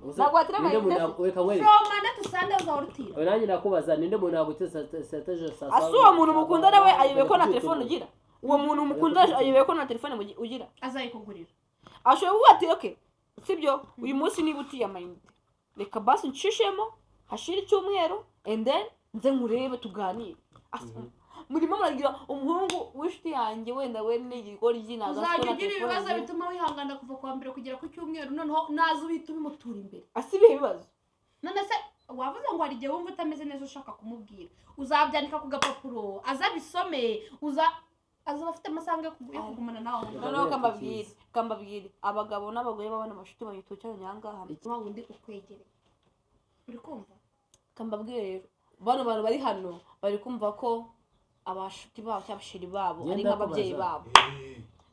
Ntabwo watira Ninde muntu amayinite. Reka nkwereke. From Monday to Sunday uzahora utira. Oya, nanjye nakubaza, ninde muntu yagutse saa tatu z'ijoro, saa Ase saba? uwo muntu mukundana we ayobewe ko nta telefone ugira? Uwo muntu mukundana ayobewe ko nta telefone ugira? Azayikugurira. Ashobora kuvuga ati: "Okay, sibyo, uyu munsi niba utiye amayinite, reka basi nshishemo hashire icyumweru and then nze nkurebe tuganire." Murimo muragira umuhungu w'inshuti yanjye wenda we n'igikora ntabwo Uzajya afite na ugira telefone ibibazo agira. bituma wihangana kuva kuwa mbere kugera ku cyumweru, noneho naza uhita ubimutura imbere. Ase ibihe bibazo? None se wavuze ngo hari igihe wumva utameze neza, ushaka kumubwira, uzabyandika ku gapapuro azabisome? Uza azaba afite amasaha yo kugumana nawe aho ngaho. Noneho kambabwire, abagabo n'abagore babona abashuti banyu tucaranye aha ngaha. Wa wundi ukwegereye, uri kumva? Kambabwire rero, bano bantu bari hano bari kumva ko abashuti babo cyangwa abasheri babo ari Ngenda nk'ababyeyi kubaza. babo.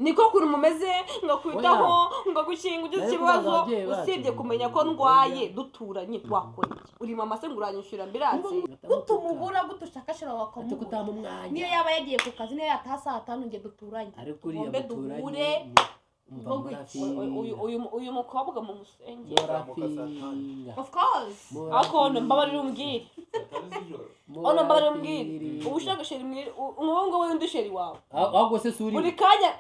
Niko kuntu mumeze, ngakwitaho, ngagukinga ugize Nari ikibazo. kubaza ababyeyi bacu. Usibye kumenya ko ndwaye duturanye, wakora iki? Uri mama se ngo uranyishyura ambulance? Gute umubura? Gute ushaka shira Ati wakamubura? kutama umwanya. Niyo yaba yagiye ku kazi, niyo yataha saa 5, njye duturanye, Ariko uriya Tugombe muturanye duhure. umva Ngo Uyu mukobwa mu musenge. Murafinga. Of course. Ariko ono mbabarira umbwire, ono mbabarira umbwire, uba ushaka chéri mwiri nk'ubu ngubu, undi chéri wawe Ahubwo se si uri buri kanya?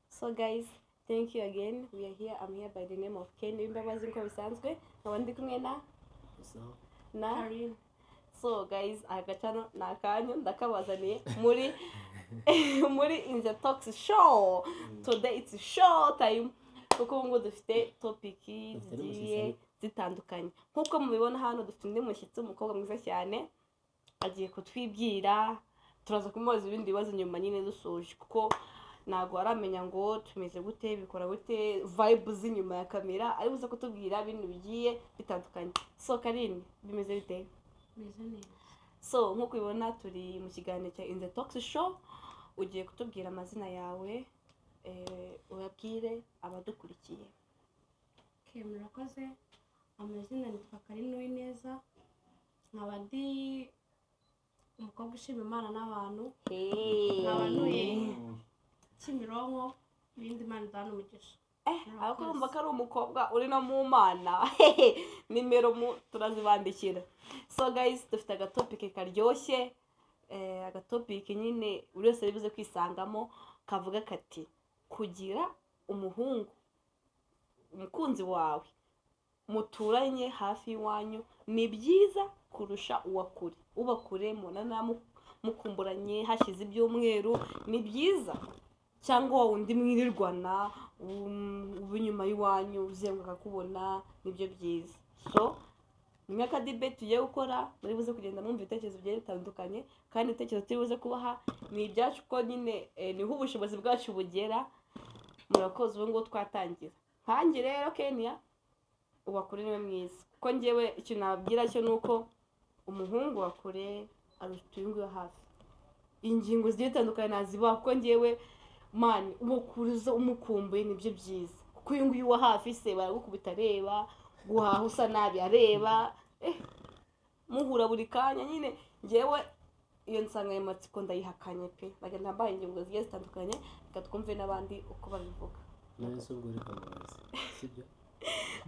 So guys, thank you again. We are here. I'm here by the name of Ken Imbabazi nkuko bisanzwe, nkaba ndi kumwe na Karine. So guys, agacano ni akanyu, ndakabazaniye muri In The Talks Show. Today it's show time kuko ubu ngubu dufite topic Dufite zigiye n'umushyitsi ariko. zitandukanye. Nk'uko mubibona hano, dufite undi mushyitsi, umukobwa mwiza cyane, agiye kutwibwira. Turaza kumubaza ibindi bibazo nyuma nyine dusoje, kuko ntabwo aramenya ngo tumeze gute, bikora gute, vibe z'inyuma ya kamera. Ari buze kutubwira ibintu bigiye bitandukanye. So Karine, bimeze bite? Meze neza. So nk'uko ubibona, turi mu kiganiro cya In The Talks Show. Ugiye kutubwira amazina yawe, uyabwire abadukurikiye. Okay, murakoze. Amazina nitwa Karine Uwineza, nkaba ndi umukobwa ushima Imana n'abantu, nkaba ntuye Kimironko. Ibindi Imana iduhana umugisha. Ariko urumva ko ari umukobwa uri no mu Mana, nimero mu turazibandikira. So guys, dufite agatopic karyoshye, agatopic nyine buri wese ari buze kwisangamo, kavuga kati: kugira umuhungu umukunzi wawe muturanye hafi y'iwanyu ni byiza kurusha uwa kure? Uba kure mubonana mukumburanye hashize ibyumweru, ni byiza, cyangwa wa wundi mwirirwana, uba inyuma y'iwanyu uzenguruka akakubona, nibyo byiza? So ni nk'akadebate tugiye gukora, muri buze kugenda mwumva ibitekerezo bigiye bitandukanye, kandi ibitekerezo turi buze kubaha ni ibyacu kuko nyine niho ubushobozi bwacu bugera. Murakoze. Ubu ngubu twatangira. Nkanjye rero Kenya, uwa kure niwe mwiza, kuko njyewe ikintu nababwira cyo ni uko umuhungu wa kure aruta uyu nguyu hafi. Ingingo zigiye zitandukanye nazibaha, kuko njyewe man uwo kuza umukumbuye nibyo byiza, kuko uyu nguyu wa hafi se baragukubita areba, guhaha usa nabi areba, muhura buri kanya nyine. Njyewe iyo nsanganyamatsiko ndayihakanye pe. Bagenda mbaye ingingo zigiye zitandukanye, reka twumve n'abandi uko babivuga. None se ubwo reka mubaze, sibyo?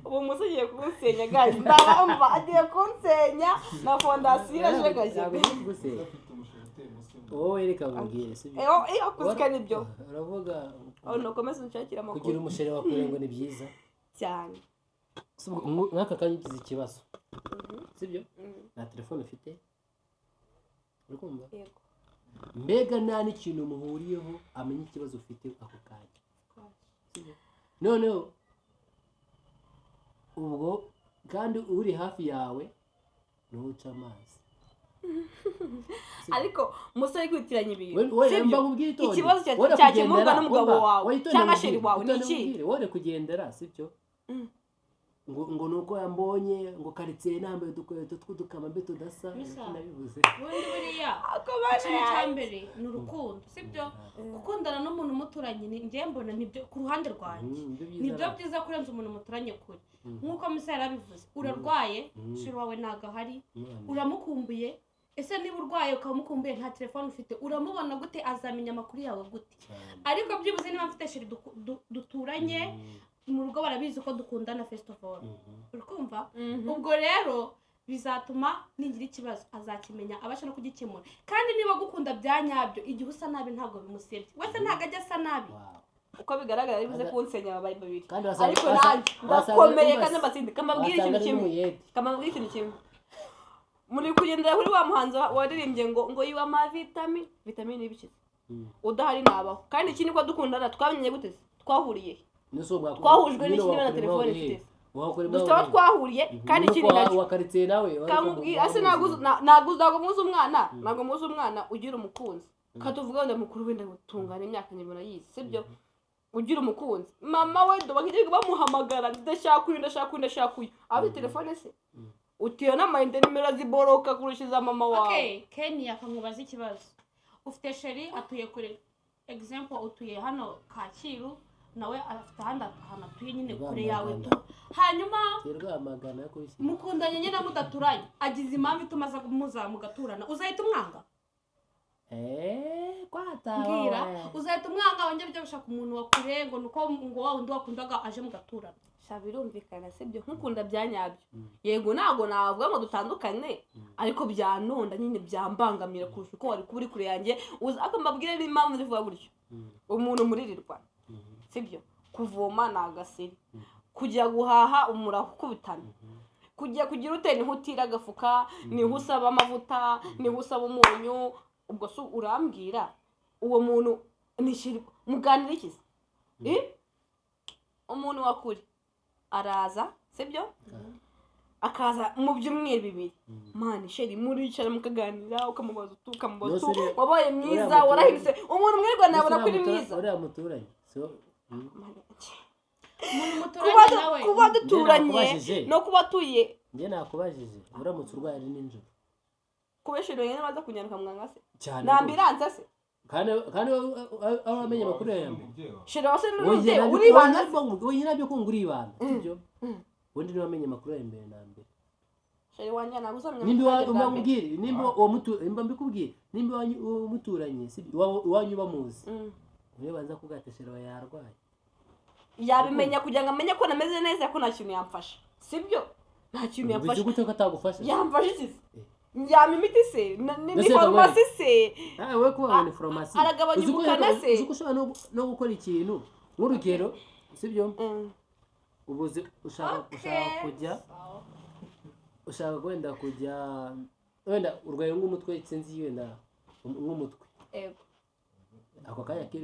Ubu umunsi agiye kunsenya guys, ndabamba agiye kunsenya na fondasiyo irajegajega. Ntabwo ndi kugusenya. Afite umushinga uteye umusimu. Wowe reka nkubwire, sibyo? Iyo kuzika nibyo. Uravuga Aho nukomeze unshakire kugira amakuru. umuchéri wa kure ngo ni byiza. Cyane. Si ubwo nk'aka kanya ugize ikibazo, sibyo? Nta telefone ufite, uri kumva? Yego. Mbega nta n'ikintu muhuriyeho amenya ikibazo ufite ako kanya, sibyo? Noneho ubwo kandi uri hafi yawe ntuca amazi. Ariko umusore kwitiranya ibintu, We sibyo? Mba nkubwire, itonde. Ikibazo Wowe cyakemurwa kugendera, n'umugabo umva, wawe wowe itonde cyangwa nkubwire, chéri wawe ni itonde iki? nkubwire, wowe kugendera, sibyo? Ngo nuko yambonye ngo karitsiye nambaye udukweto tw'udukamambe tudasa. Bisa. Niko nabivuze. Ubundi buriya Ako bana ikintu cya yanjye. mbere ni urukundo, sibyo? Gukundana n'umuntu umuturanye ni njye mbona nibyo ku ruhande rwanjye Nibyo byiza. Nibyo byiza kurenza umuntu muturanye kure. Nk'uko Musa yarabivuze, urarwaye, chéri wawe ntabwo ahari, Umwana. uramukumbuye. Ese niba urwaye ukaba umukumbuye, nta telefone ufite, uramubona gute? Azamenya amakuru yawe gute? Cyane. Ariko byibuze niba mfite chéri duturanye, mu rugo barabizi ko dukundana, first of all. Uri kumva? Ubwo rero bizatuma nigira ikibazo azakimenya, abasha no kugikemura. Kandi niba agukunda bya nyabyo, igihe usa nabi ntabwo bimusebye wese, ntabwo ajya asa nabi. Wow. Uko bigaragara ari buze kunsenya babaye babiri. Kandi Ariko nanjye ndakomeye kandi mbatsinze. Kamabwire wasanga ikintu ari kimwe. n'umuyede. Kamabwire ikintu kimwe. Muri kugendera kuri wa muhanzi waririmbye ngo yiwa ama vitamine, vitamine y'ibikiza. Udahari nabaho. Kandi ikindi, ko dukundana, twamenye gute se? Twahuriye he? Twahujwe n'iki niba na telefone mfite se? Dufite aho twahuriye. Kandi ikindi nacyo wa karitsiye nawe. Kamubwira ase, ntabwo muzi umwana, ntabwo muzi umwana ugira umukunzi. Katuvuga wenda mukuru, wenda tungana imyaka, nyibona yize, sibyo? Ugira umukunzi, mama we do bakijya bamuhamagara: "Ndashaka uyu, ndashaka uyu, ndashaka uyu." Afite telefone se? Utiyo n'amayinite, nimero ziboroka kurusha iza mama wawe. Okay, Ken, akamubaza ikibazo. Ufite chéri atuye kure, example utuye hano Kacyiru, nawe afite ahandi ahantu atuye nyine kure yawe tu. Hanyuma Rwamagana kubishyira. mukundanye nyine mudaturanye, agize impamvu ituma aza muza mugaturana, uzahita umwanga? Eee, kwata. Mbwira, uzahita umwanga wongera ujya gushaka umuntu wa kure ngo nuko ngo wa wundi wakundaga aje mugaturana? Sha, birumvikana, sibyo? Nkukunda bya nyabyo, yego, ntabwo navuga ngo dutandukane, ariko byanonda nyine, byambangamira kurusha uko wari kuba uri kure yanjye. Uzi ariko mbabwire n'impamvu zivuga gutyo. Umuntu muririrwa, sibyo? Kuvoma ni agasiri, kujya guhaha umurakubitana, kujya kugira ute, niho utira agafuka, niho usaba amavuta, niho usaba umunyu. Ubwo se urambwira uwo muntu nishyira muganira iki se? Eh? Umuntu wa kure araza, sibyo? Akaza mu byumweru 2, man, chéri, muricara mukaganira, ukamubaza utu, ukamubaza utu. Nose Wabaye mwiza, uriya warahindutse. Umuntu mwirwa yabona ko uri mwiza. Uriya muturanye so Umuntu muturanye Kuba nawe. kuba duturanye Nakubajije. no kuba atuye. Njye nakubajije, uramutse urwaye ari nijoro. Kuba chéri wenyine baza kunyaruka mwanga se? Cyane. Ni ambulance se? Kandi aho wamenye amakuru yawe mbere. Chéri wase n'umubyeyi uribana se? Wowe nabyo ko ngo uribana, sibyo? Ubundi niwe wamenye amakuru yawe mbere na mbere. Chéri wanjye ntabwo uzamenya Nimba amakuru yanjye bwa mbere. mbabwire, nimba uwo mutu, nimba mbikubwiye, nimba iwanyu uwo muturanye, sibyo? Iwanyu bamuzi, niwe banza kubwira chéri wawe yarwaye. Yabimenya kugira ngo amenye ko nameze neza, ko nta kintu yamfasha, sibyo? Nta kintu Bizi yamfasha. gute ko atagufasha? Yamfasha iki se? Yampa imiti se? Ni Mbese farumasi se? Ah, wowe kuba ni farumasi. Aragabanya Uzi ko ubukana se? Uzi ko ushobora no gukora ikintu, nk'urugero, sibyo? Ubuze ushaka kujya, ushaka wenda kujya, wenda urwaye nk'umutwe, sinzi, wenda nk'umutwe. Yego. Ako kanya.